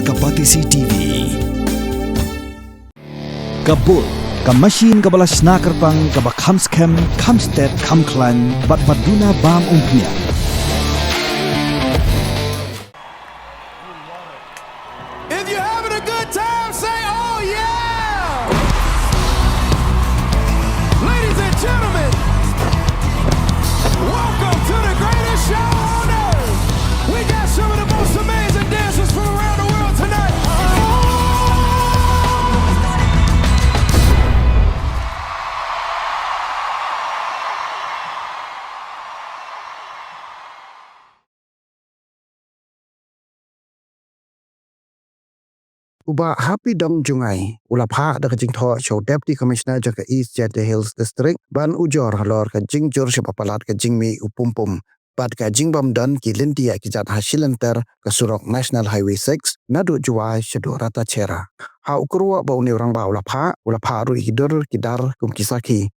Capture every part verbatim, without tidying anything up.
Ka Batesi T V. Ka bul, ka machine kaba la shna kyrpang, kaba kham skhem, kham stet, kham khlaiñ, bad ba duna bam umphniang. If you're having a good time, say, "Oh, yeah!" Ladies and gentlemen, welcome to the greatest show on earth. We got some of the most amazing dancers from around the world tonight. U Bah Happy Dong Jngai u la phah da ka jingthoh sha u Deputy Commissioner jong ka East Jaintia Hills District ban ujor halor ka jingjur shaba palat ka jingmih u pumpum bad ka jingbym don ki lynti ïaid ki jait ha shilynter ka surok National Highway six naduh Jowai shaduh Ratacherra. Ha u kyrwoh ba une u rangbah u la phah, u la phah ruh ïa ki dur ki dar kum ki sakhi.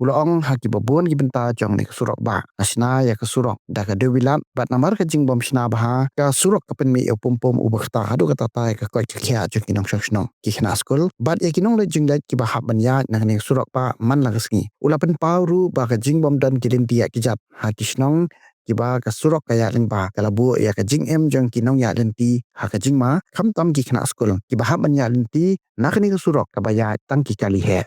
U la ong ha kiba bun ki bynta jong kane ka surok bah, nga shna ïa ka surok da ka dewbilat bad namar ka jingbym shna bha ka surok ka pynmih ïa u pumpum uba ktah haduh katta katta ïa ka koit ka khiah jong ki nongshong shnong, ki khynnah skul bad ïa ki nongleit jingleit kiba hap ban ïaid na kane ka surok bah man la ka sngi. U la pynpaw ruh ba ka jingbym don ki lynti ïaid ki jait ha ki shnong kiba ka surok ka ïaid lyngba ka la buh ïa ka jingim jong ki nongïaid lynti ha ka jingma, khamtam ki khynnah skul kiba hap ban ïaid lynti na kane ka surok kaba ïaid tang ki kali heh.